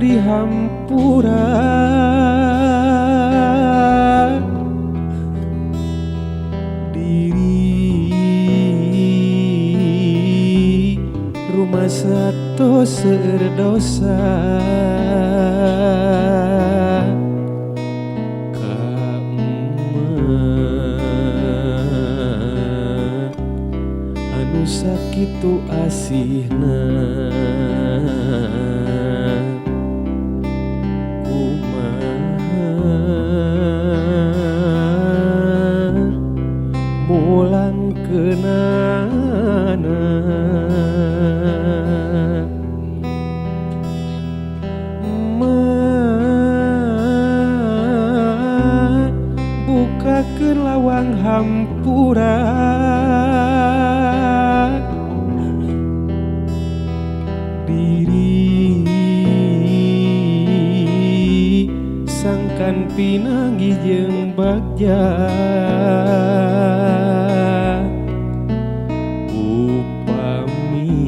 abdi hampura diri rumasa tos seueur dosa ka emak anu sakitu asihna kumaha mulangkeunana Emak bukakeun lawang hampura diri sangkan pinanggih jeung bagja upami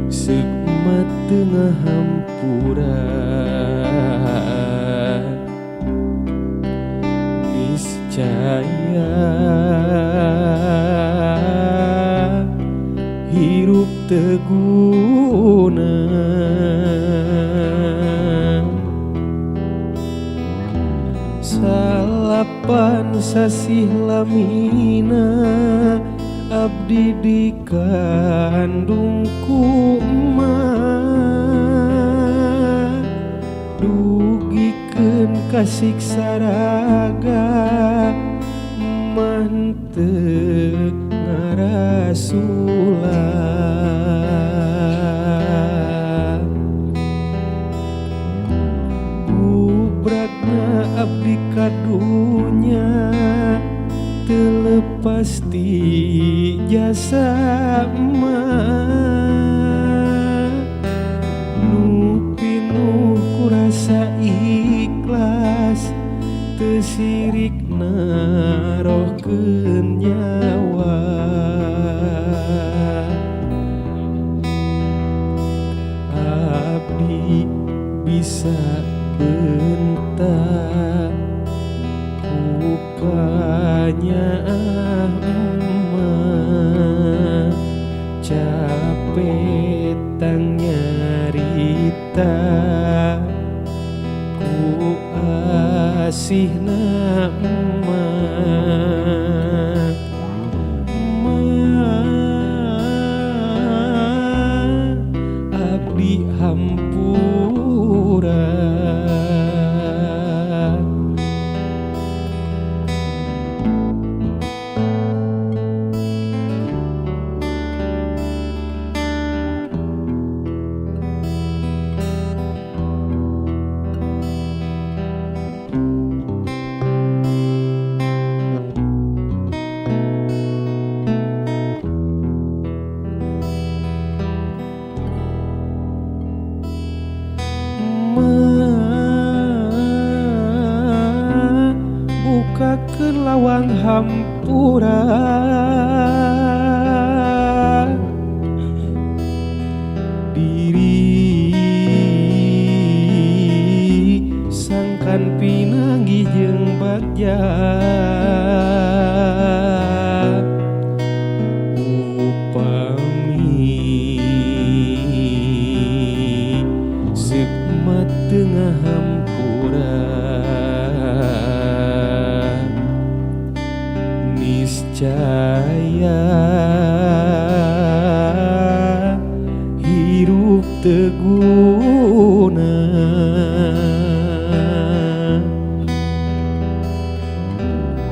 seuk mah teu ngahampura niscaya hirup teu guna. 9 sasih lamina abdi dikandung ku emak dugikeun kasiksa raga mah henteu ngarasula gubrakna abdi ka dunya teu lepas ti jasa emak nu pinuh ku rasa ikhlas teu sirik narohkeun nyawa abdi bisa bentak ku kanyaah emak capek tang nyarita ku asihna emak Emak abdi hampura. Emak bukakeun lawang hampura diri sangkan pinanggih jeung bagja upami seuk mah teu ngahampura niscaya hirup teu guna.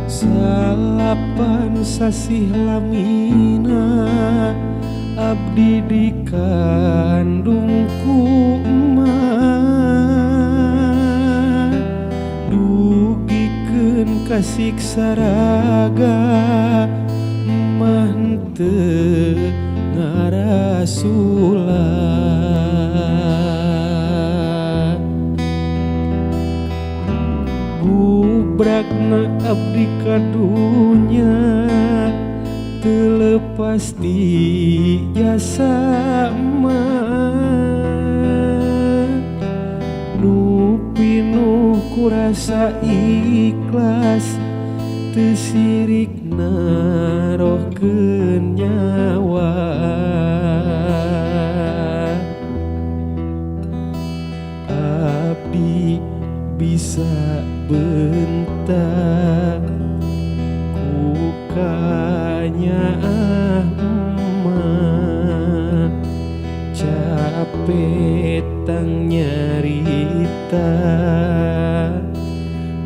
9 sasih lamina abdi dikandung ku emak dugikeun kasiksa raga mah henteu ngarasula gubrakna abdi ka dunya Teu lepas ti jasa emak, nu pinuh ku rasa ikhlas, teu sirik narohkeun nyawa. Abdi bisa bentar ku kanyaah emak, capek tang nyarita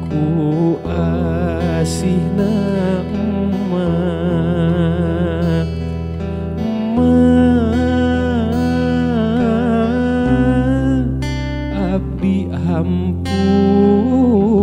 ku asihna emak. Emak, abdi hampura.